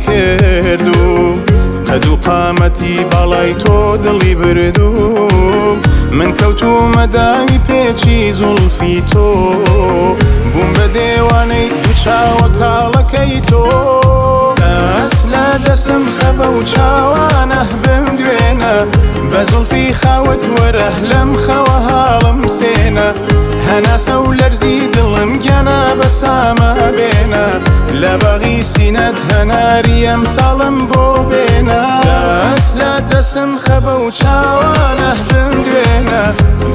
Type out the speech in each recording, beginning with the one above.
کردووم، قەد و قامەتی باڵای تۆ دڵی بردووم. من کەوتوومە داوی پێچی زوڵفی تۆ، بووم بە دێوانەی دوو چاوە کاڵەکەی تۆ. دەست لە دەسم خەبە و چاوانە بمدوێنە، بە زوڵفی خاوت وەرە لەم خەوە هاڵم سێنە. هەناسە و لەرزی دڵم گیانە بە سامە بێنە، لە باغی سینەت هەناری ئەمساڵم بۆ بێنە. دەست لە دەسم خەبە و چاوانە بمدوێنە،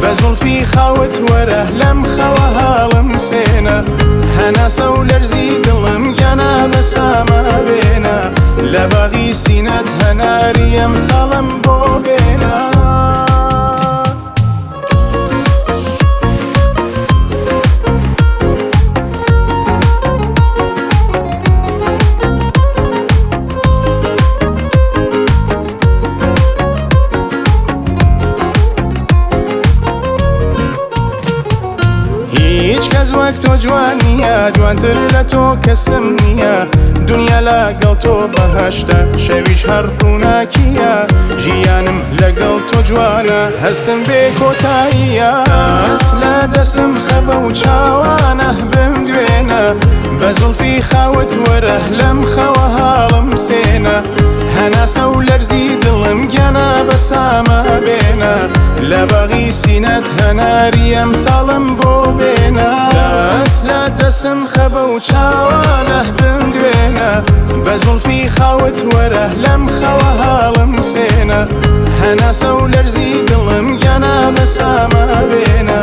بە زوڵفی خاوت وەرە لەم خەوە هاڵم سێنە. هەناسە و لەرزی دڵم گیانە بە سامە بێنە، لە باغی سینەت هەناری ئەمساڵم بۆ بێنە. هیچ کەس وەک تۆ جوان نییە، جوانتر لە تۆ کەسم نییە. دنیا لەگەڵ تۆ بەهەشتە، شەویش هەر ڕووناکییە. ژیانم لەگەڵ تۆ جوانە، هەستم بێ کۆتاییە. دەست لە دەسم خەبە و چاوانە بمدوێنە، بە زوڵفی خاوت وەرە لەم خەوە هاڵم سێنە. هەناسە و لەرزی دڵم گیانە بە سامە بێنە، لە باغی سینەت هەناری ئەمساڵم بۆ بێنە. دەست لە دەسم خەبە و چاوانە بمدوێنە، بە زوڵفی خاوت وەرە لەم خەوە هاڵم سێنە. هەناسە و لەرزی دڵم گیانە بە سامە بێنە،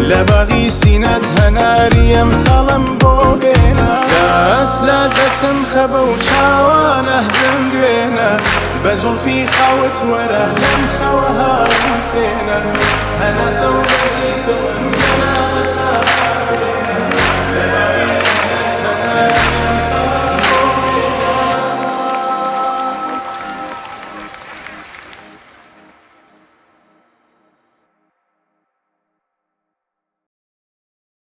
لە باغی سینەت هەناری ئەمساڵم بۆ بێنە. دەست لە دەسم خەبە و چاوانە بمدوێنە، بە زوڵفی خاوت وەرە لەم خەوە هاڵم سێنە. هەناسە و لەرزی دڵم